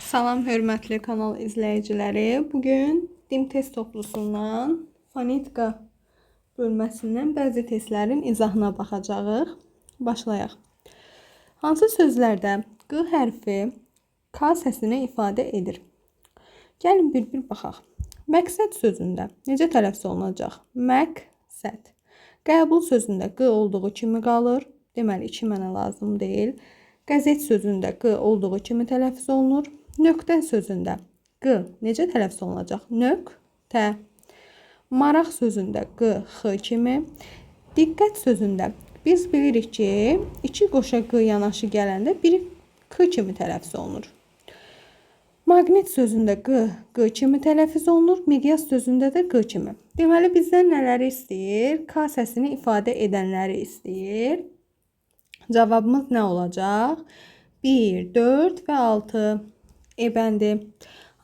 Salam hörmətli kanal izləyiciləri. Bugün DİM test toplusundan fonetika bölməsindən bəzi testlərin izahına baxacağıq. Başlayaq. Hansı sözlərdə Q hərfi K səsini ifadə edir? Gəlin bir-bir baxaq. Məqsəd sözündə necə tələffüz olunacaq? Məqsəd. Qəbul sözündə Q olduğu kimi qalır. Deməli, 2 mənə lazım deyil. Qəzet sözündə Q olduğu kimi tələffüz olunur. Nöqtə sözündə Q necə tələffüz olunacaq? Nöqtə. Maraq sözündə Q, X kimi. Diqqət sözündə biz bilirik ki, iki qoşa Q yanaşı gələndə biri K kimi tələffüz olunur. Maqnit sözündə Q, Q kimi tələffüz olunur. Miqyas sözündə də Q kimi. Deməli, bizdən nələri istəyir? K səsini ifadə edənləri istəyir. Cavabımız nə olacaq? 1, 4 və 6. E bəndi.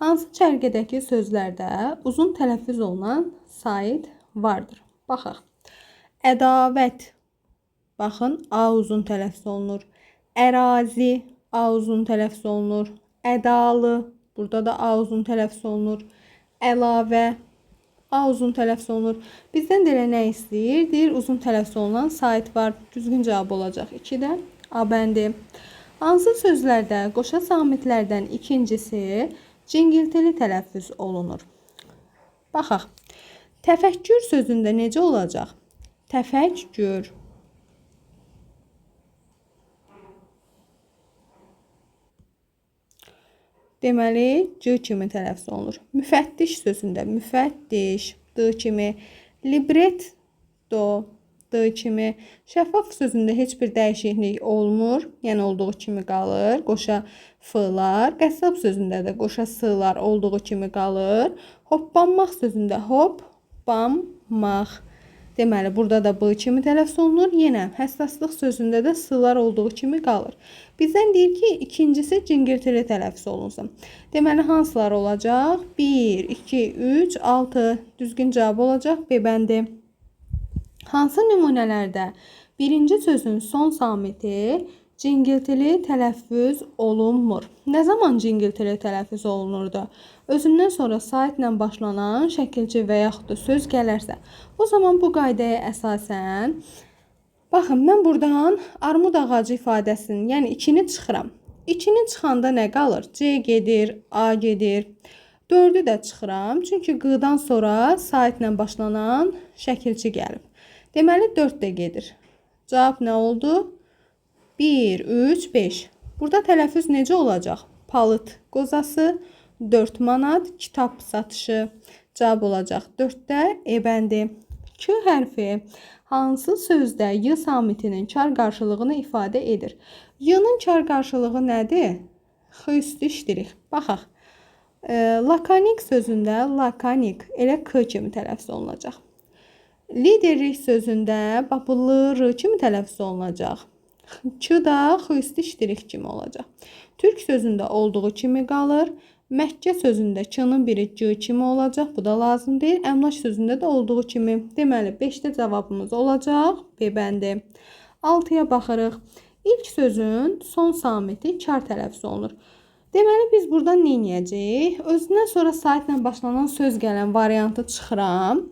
Hansı cərgədəki sözlərdə uzun tələffüz olunan sait vardır? Baxaq. Ədavət. Baxın, A uzun tələffüz olunur. Ərazi. A uzun tələffüz olunur. Ədalı. Burada da A uzun tələffüz olunur. Əlavə. A uzun tələffüz olunur. Bizdən də elə nə istəyir? Deyir, uzun tələffüz olunan sait var. Düzgün cavab olacaq. 2-də A bəndi. Hansı sözlərdə qoşa samitlərdən ikincisi cingiltili tələffüz olunur? Baxaq. Təfəkkür sözündə necə olacaq? Təfəkkür. Deməli, C kimi tələffüz olunur. Müfəttiş sözündə müfəttiş, D kimi. Libretto, D kimi. Şəffaf sözündə heç bir dəyişiklik olmur. Yəni, olduğu kimi qalır. Qoşa F-lar. Qəssab sözündə də qoşa S-lar olduğu kimi qalır. Hoppanmaq sözündə hoppanmaq. Deməli, burada da B kimi tələffüz olunur. Yenə həssaslıq sözündə də S-lar olduğu kimi qalır. Bizdən deyir ki, ikincisi cingiltili tələffüz olunsun. Deməli, hansılar olacaq? 1, 2, 3, 6. Düzgün cavab olacaq B bəndi. Hansı nümunələrdə birinci sözün son samiti cingiltili tələffüz olunmur? Nə zaman cingiltili tələffüz olunurdu? Özündən sonra saitlə başlanan şəkilçi və yaxud da söz gələrsə, o zaman bu qaydaya əsasən, baxın, mən buradan armud ağacı ifadəsinin, yəni 2-ni çıxıram. 2-ni çıxanda nə qalır? C gedir, A gedir. 4-ü də çıxıram, çünki Q-dan sonra saitlə başlanan şəkilçi gəlib. Deməli, 4 də gedir. Cavab nə oldu? 1, 3, 5. Burada tələffüz necə olacaq? Palıd qozası, 4 manat, kitab satışı. Cavab olacaq 4-də E bəndi. Q hərfi hansı sözdə Y samitinin kar qarşılığını ifadə edir? Y-nın kar qarşılığı nədir? X üstü işləyirik. Baxaq. Lakanik sözündə lakanik elə K kimi tələffüz olunacaq. Liderlik sözündə bax, L, R kimi tələffüz olunacaq. Ç da X üstü ştirik kimi olacaq. Türk sözündə olduğu kimi qalır. Məkkə sözündə Ç-nın biri C kimi olacaq. Bu da lazım deyil. Əmlak sözündə də olduğu kimi. Deməli, 5-də cavabımız olacaq. B bəndi. 6-ya baxırıq. İlk sözün son samiti kar tələffüz olunur. Deməli, biz buradan nə edəcəyik? Özündən sonra saitlə başlanan söz gələn variantı çıxıram.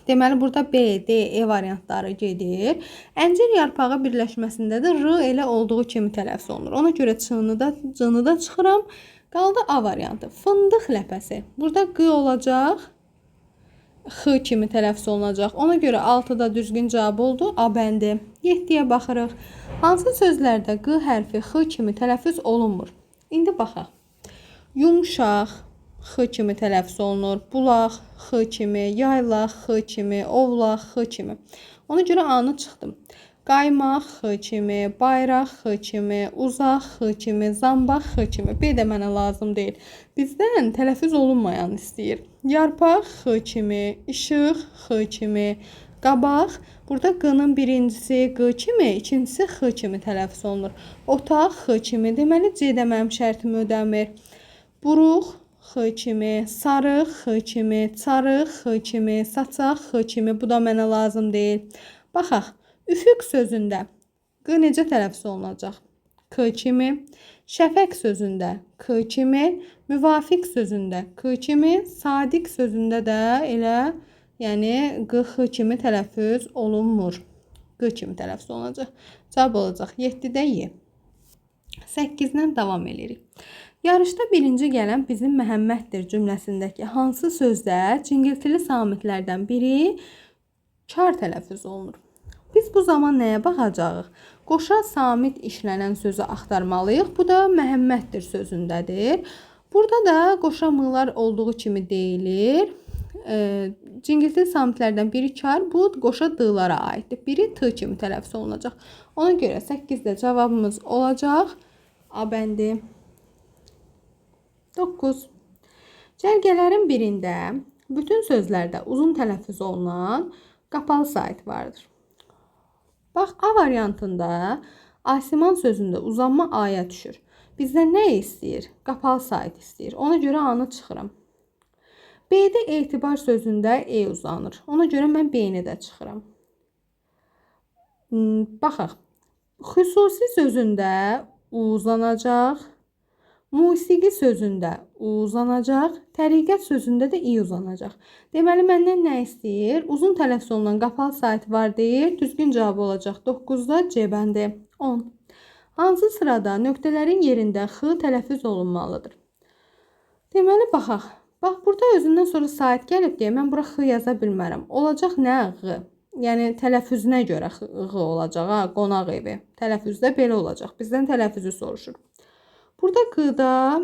Deməli, burada B, D, E variantları gedir. Əncir yarpağı birləşməsində də R elə olduğu kimi tələffüz olunur. Ona görə Ç-nı da, C-nı da çıxıram. Qaldı A variantı. Fındıq ləpəsi. Burada Q olacaq. X kimi tələffüz olunacaq. Ona görə 6-da düzgün cavab oldu. A bəndi. 7-yə baxırıq. Hansı sözlərdə Q hərfi X kimi tələffüz olunmur? İndi baxaq. Yumşaq X kimi tələffüz olunur. Bulaq X kimi, yaylaq X kimi, ovlaq X kimi. Ona görə A-nı çıxdım. Qaymaq X kimi, bayraq X kimi, uzaq X kimi, zambaq X kimi. B də mənə lazım deyil. Bizdən tələffüz olunmayan istəyir. Yarpaq X kimi, işıq X kimi, qabaq. Burada Q-nın birincisi Q kimi, ikincisi X kimi tələffüz olunur. Otaq X kimi. Deməli, C də mənim şərtimi ödəmir. Buruq X kimi, sarı X kimi, çarıq X kimi, saçaq X kimi. Bu da mənə lazım deyil. Baxaq, üfüq sözündə Q necə tələffüz olunacaq? K kimi, şəfəq sözündə K kimi, müvafiq sözündə K kimi, sadiq sözündə də elə, yəni Q, X kimi tələffüz olunmur. Q kimi tələffüz olunacaq. Cavab olacaq 7-də Y. 8-dən davam edirik. Yarışda birinci gələn bizim Məhəmməddir cümləsindəki hansı sözdə cingiltili samitlərdən biri kar tələffüz olunur? Biz bu zaman nəyə baxacağıq? Qoşa samit işlənən sözü axtarmalıyıq. Bu da Məhəmməddir sözündədir. Burada da qoşa mılar olduğu kimi deyilir. Cingiltili samitlərdən biri kar, bu qoşa d-lara aiddir. Biri t kimi tələffüz olunacaq. Ona görə 8-də cavabımız olacaq A bəndi. 9. Cərgələrin birində bütün sözlərdə uzun tələffüz olunan qapalı sait vardır. Bax, A variantında Asiman sözündə uzanma A-ya düşür. Bizdən nə istəyir? Qapalı sait istəyir. Ona görə A-nı çıxıram. B-də etibar sözündə E uzanır. Ona görə mən B-ni də çıxıram. Baxaq. Xüsusi sözündə U uzanacaq. Musiqi sözündə U uzanacaq. Təriqət sözündə də İ uzanacaq. Deməli, məndən nə istəyir? Uzun tələffüz olunan qapalı sait var deyir. Düzgün cavab olacaq 9-da C bəndi. 10. Hansı sırada nöqtələrin yerində X tələffüz olunmalıdır? Deməli, baxaq. Bax, burada özündən sonra sait gəlib deyə mən bura X yaza bilmərəm. Olacaq nə? Q. Yəni, tələffüzünə görə Q olacaq, ha, qonaq evi. Tələffüzdə belə olacaq. Bizdən tələffüzü soruşur. Burada Q-da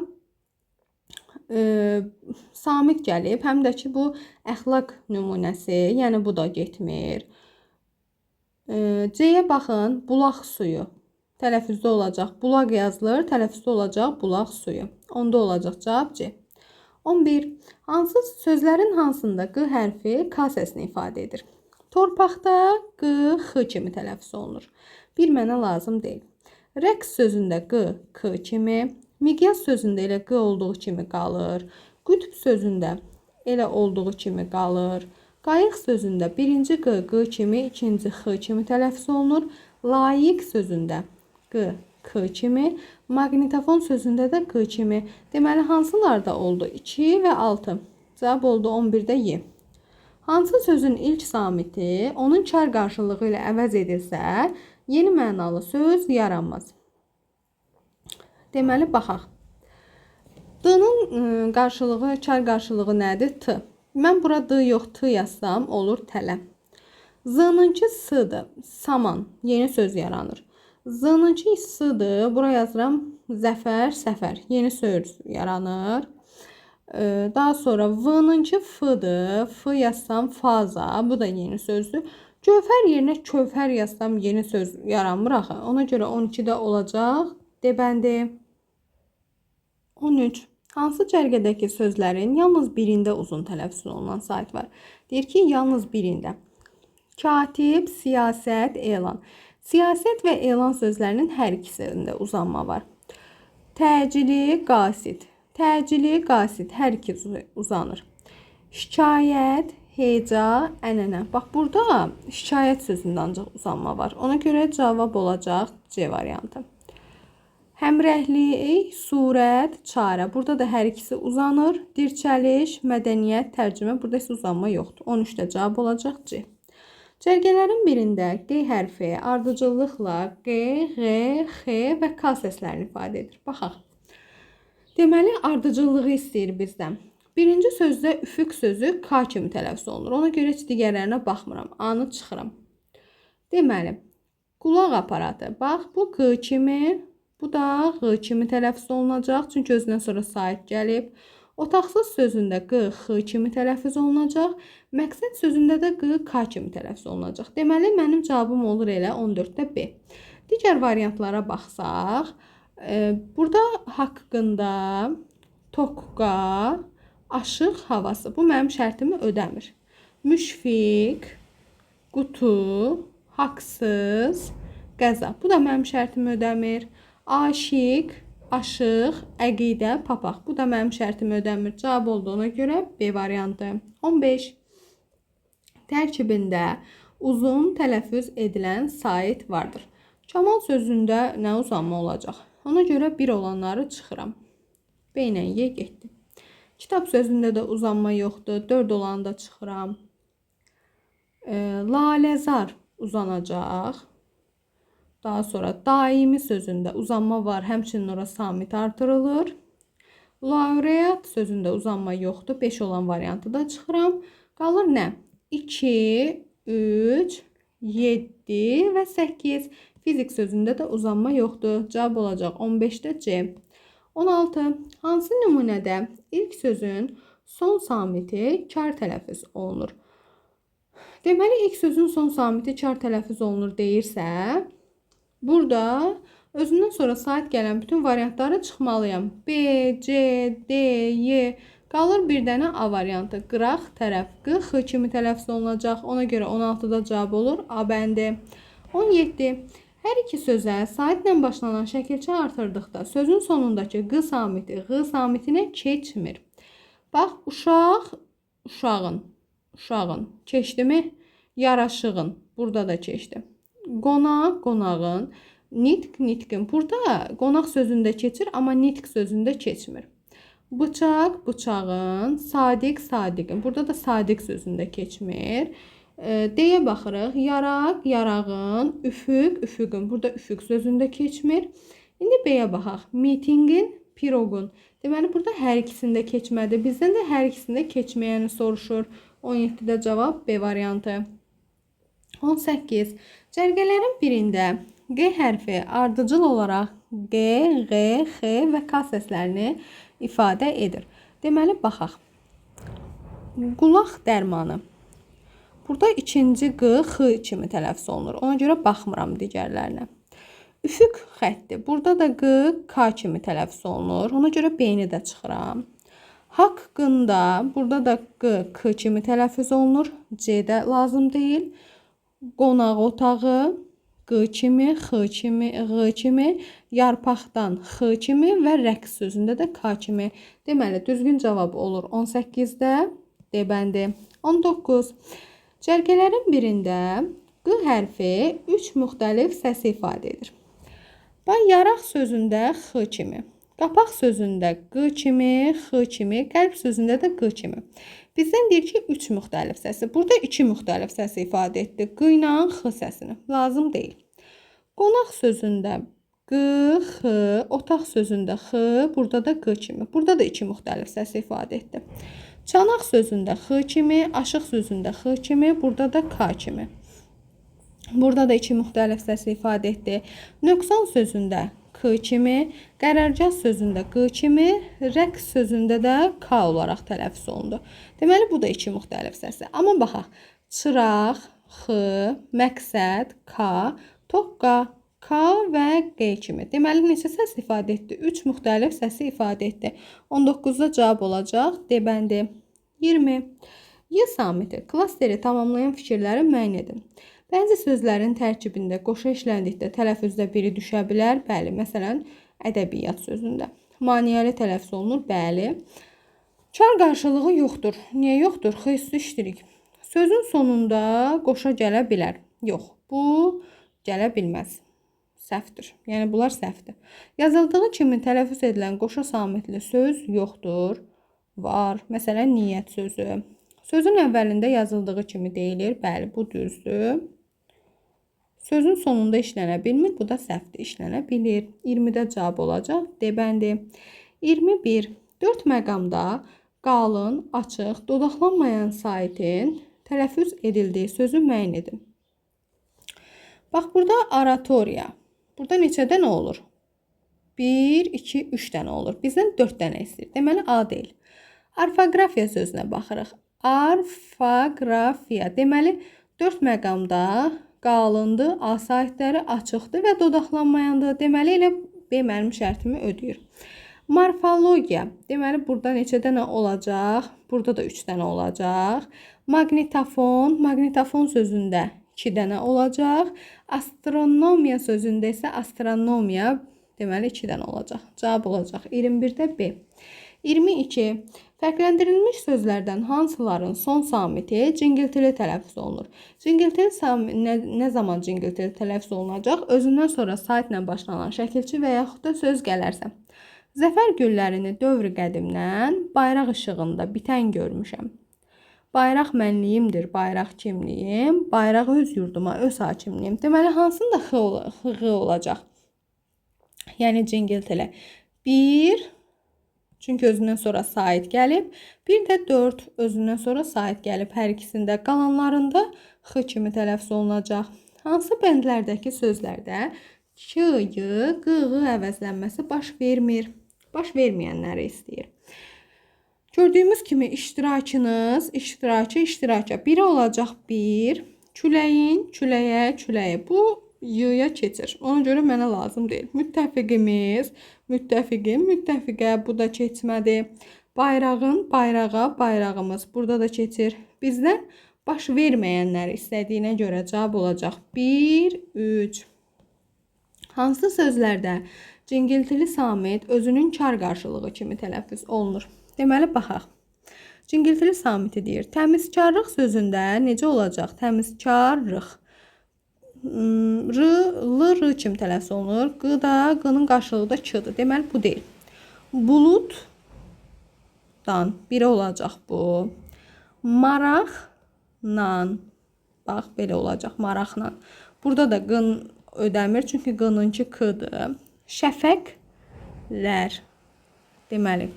samit gəlib. Həm də ki, bu əxlaq nümunəsi, yəni bu da getmir. C-yə baxın, bulaq suyu. Tələffüzdə olacaq. Bulaq yazılır, tələffüzdə olacaq bulaq suyu. Onda olacaq cavab C. 11. Hansı sözlərin hansında Q hərfi K səsini ifadə edir? Torpaqda Q, X kimi tələffüz olunur. Bir mənə lazım deyil. Rəqs sözündə Q, K kimi, miqyas sözündə elə Q olduğu kimi qalır. Qütb sözündə elə olduğu kimi qalır. Qayıq sözündə birinci Q, Q kimi, ikinci X kimi tələffüz olunur. Layiq sözündə Q, K kimi, maqnitofon sözündə də Q kimi. Deməli, hansılarda oldu? 2 və 6. Cavab oldu 11-də Y. Hansı sözün ilk samiti onun kar qarşılığı ilə əvəz edilsə, yeni mənalı söz yaranmaz. Deməli, baxaq. D-nın qarşılığı, kar qarşılığı nədir? T. Mən bura D yox, T yazsam olur tələ. Z-nınki S-dır. Saman. Yeni söz yaranır. Z-nınki S-dır. Bura yazıram zəfər, səfər. Yeni söz yaranır. Daha sonra V-nınki F-dır. F yazsam faza. Bu da yeni sözdür. Gövhər yerinə kövhər yazsam yeni söz yaranmır axı. Ona görə 12-də olacaq D bəndi. 13. Hansı cərgədəki sözlərin yalnız birində uzun tələffüz olunan sait var? Deyir ki, yalnız birində. Katib, siyasət, elan. Siyasət və elan sözlərinin hər ikisində uzanma var. Təcili, qasid. Təcili, qasid hər ikisi uzanır. Şikayət, heca, ənənə. Bax, burada şikayət sözündə ancaq uzanma var. Ona görə cavab olacaq C variantı. Həmrəylik, surət, çarə. Burada da hər ikisi uzanır. Dirçəliş, mədəniyyət, tərcümə. Burada isə uzanma yoxdur. 13-də cavab olacaq C. Cərgələrin birində Q hərfi ardıcıllıqla Q, Ğ, X və K səslərini ifadə edir. Baxaq. Deməli, ardıcıllığı istəyir bizdən. Birinci sözdə üfüq sözü K kimi tələffüz olunur. Ona görə heç digərlərinə baxmıram. A-nı çıxıram. Deməli, qulaq aparatı. Bax, bu Q kimi, bu da Ğ kimi tələffüz olunacaq. Çünki özündən sonra sait gəlib. Otaqsız sözündə Q, X kimi tələffüz olunacaq. Məqsəd sözündə də Q, K kimi tələffüz olunacaq. Deməli, mənim cavabım olur elə 14-də B. Digər variantlara baxsaq, burada haqqında, toqqa, aşıq havası. Bu mənim şərtimi ödəmir. Müşfiq, qutu, haqsız, qəza. Bu da mənim şərtimi ödəmir. Aşiq, aşıq, əqidə, papaq. Bu da mənim şərtimi ödəmir. Cavab olduğuna görə B variantı. 15. Tərkibində uzun tələffüz edilən sait vardır. Kamal sözündə nə uzanma olacaq? Ona görə 1 olanları çıxıram. B ilə Y getdi. Kitab sözündə də uzanma yoxdur. 4 olanı da çıxıram. Laləzar uzanacaq. Daha sonra daimi sözündə uzanma var. Həmçinin ora samit artırılır. Laureat sözündə uzanma yoxdur. 5 olan variantı da çıxıram. Qalır nə? 2, 3, 7 və 8. Fizik sözündə də uzanma yoxdur. Cavab olacaq 15-də C. 16. Hansı nümunədə ilk sözün son samiti kar tələffüz olunur? Deməli, ilk sözün son samiti kar tələffüz olunur deyirsə, burada özündən sonra sait gələn bütün variantları çıxmalıyam. B, C, D, Y. Qalır bir dənə A variantı. Qıraq, tərəf, Q, X kimi tələffüz olunacaq. Ona görə 16-da cavab olur A bəndi. 17. Hər iki sözə saitlə başlanan şəkilçə artırdıqda sözün sonundakı Q samiti Ğ samitinə keçmir. Bax, uşaq, uşağın, uşağın. Keçdimi? Yaraşığın. Burada da keçdi. Qonaq, qonağın. Nitq, nitqin. Burada qonaq sözündə keçir, amma nitq sözündə keçmir. Bıçaq, bıçağın. Sadiq, sadiqin. Burada da sadiq sözündə keçmir. D-yə baxırıq. Yaraq, yarağın. Üfüq, üfüqün. Burada üfüq sözündə keçmir. İndi B-yə baxaq. Mitinqin, piroqun. Deməli, burada hər ikisində keçmədi. Bizdən də hər ikisində keçməyəni soruşur. 17-də cavab B variantı. 18. Cərgələrin birində G hərfi ardıcıl olaraq G, Ğ, X və K səslərini ifadə edir. Deməli, baxaq. Qulaq dərmanı. Burada ikinci Q, X kimi tələffüz olunur. Ona görə baxmıram digərlərinə. Üfüq xətti. Burada da Q, K kimi tələffüz olunur. Ona görə B-ni də çıxıram. Haqqında. Burada da Q, K kimi tələffüz olunur. C də lazım deyil. Qonaq otağı. Q kimi, X kimi, Ğ kimi, yarpaqdan X kimi və rəqs sözündə də K kimi. Deməli, düzgün cavab olur 18-də D bəndi. 19. Cərgələrin birində Q hərfi 3 müxtəlif səsi ifadə edir. Bax, yaraq sözündə X kimi, qapaq sözündə Q kimi, X kimi, qəlb sözündə də Q kimi. Bizdən deyir ki, 3 müxtəlif səsi. Burada 2 müxtəlif səsi ifadə etdi. Q ilə X səsini. Lazım deyil. Qonaq sözündə Q, X, otaq sözündə X, burada da Q kimi. Burada da 2 müxtəlif səsi ifadə etdi. Çanaq sözündə X kimi, aşıq sözündə X kimi, burada da K kimi. Burada da 2 müxtəlif səsi ifadə etdi. Nöqsan sözündə K kimi, qərargah sözündə Q kimi, rəqs sözündə də K olaraq tələffüz olundu. Deməli, bu da 2 müxtəlif səsi. Amma baxaq, çıraq, X, məqsəd, K, toqqa, K və Q kimi. Deməli, neçə səs ifadə etdi? 3 müxtəlif səsi ifadə etdi. 19-da cavab olacaq D bəndi. 20. Y samiti. Klasteri tamamlayan fikirləri müəyyən edin. Bəzi sözlərin tərkibində qoşa işləndikdə tələffüzdə biri düşə bilər. Bəli, məsələn, ədəbiyyat sözündə. Maneəli tələffüz olunur. Bəli. Kar qarşılığı yoxdur. Niyə yoxdur? X üstü işləyirik. Sözün sonunda qoşa gələ bilər. Yox, bu gələ bilməz. Səhvdir. Yəni, bunlar səhvdir. Yazıldığı kimi tələffüz edilən qoşa samitli söz yoxdur. Var. Məsələn, niyyət sözü. Sözün əvvəlində yazıldığı kimi deyilir. Bəli, bu düzdür. Sözün sonunda işlənə bilmir. Bu da səhvdir. İşlənə bilir. 20-də cavab olacaq. D bəndi. 21. 4 məqamda qalın, açıq, dodaqlanmayan saitin tələffüz edildiyi sözü müəyyən edin. Bax, burada oratoriya. Burada neçə dənə olur? 1, 2, 3 dənə olur. Bizdən 4 dənə istəyir. Deməli, A deyil. Orfoqrafiya sözünə baxırıq. Orfoqrafiya. Deməli, 4 məqamda qalındır, A saitləri açıqdır və dodaqlanmayandır. Deməli, elə B mənim şərtimi ödəyir. Morfologiya. Deməli, burada neçə dənə olacaq? Burada da 3 dənə olacaq. Maqnitofon. Maqnitofon sözündə 2 dənə olacaq. Astronomiya sözündə isə astronomiya. Deməli 2 dənə olacaq. Cavab olacaq 21-də B. 22. Fərqləndirilmiş sözlərdən hansıların son samiti cingiltili tələffüz olunur? Cingiltili nə zaman cingiltili tələffüz olunacaq? Özündən sonra saitlə başlanan şəkilçi və yaxud da söz gələrsə. Zəfər güllərini dövr qədimdən bayraq işığında bitən görmüşəm. Bayraq mənliyimdir, bayraq kimliyim, bayraq öz yurduma, öz hakimliyim. Deməli, hansında x, x olacaq? Yəni cingiltili. 1, çünki özündən sonra sait gəlib. Bir də 4, özündən sonra sait gəlib. Hər ikisində, qalanlarında x kimi tələffüz olunacaq. Hansı bəndlərdəki sözlərdə k, y, q, ğ əvəzlənməsi baş vermir? Baş verməyənləri istəyir. Gördüyümüz kimi iştirakınız, iştirakı, iştiraka. Biri olacaq 1, küləyin, küləyə, küləyə. Bu y-ya keçir. Ona görə mənə lazım deyil. Müttəfiqimiz, müttəfiqim, müttəfiqə. Bu da keçmədi. Bayrağın, bayrağa, bayrağımız. Burada da keçir. Bizdən baş verməyənləri istədiyinə görə cavab olacaq 1, 3. Hansı sözlərdə cingiltili samit özünün kar qarşılığı kimi tələffüz olunur? Deməli, baxaq. Cingiltili samiti deyir. Təmizkarlıq sözündə necə olacaq? Təmizkarlıq. R, L, R kimi tələffüz olunur. Q da, Q-nın qarşılığı da K-dır. Deməli, bu deyil. Buluddan biri olacaq bu. Maraqla. Bax, belə olacaq. Maraqla. Burada da Q ödəmir. Çünki Q-nınki K-dır. Şəfəqlər. Deməli,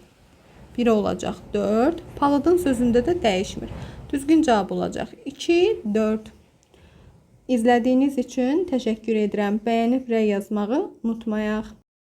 biri olacaq 4. Palıdın sözündə də dəyişmir. Düzgün cavab olacaq 2, 4. İzlədiyiniz üçün təşəkkür edirəm. Bəyənib rəy yazmağı unutmayaq.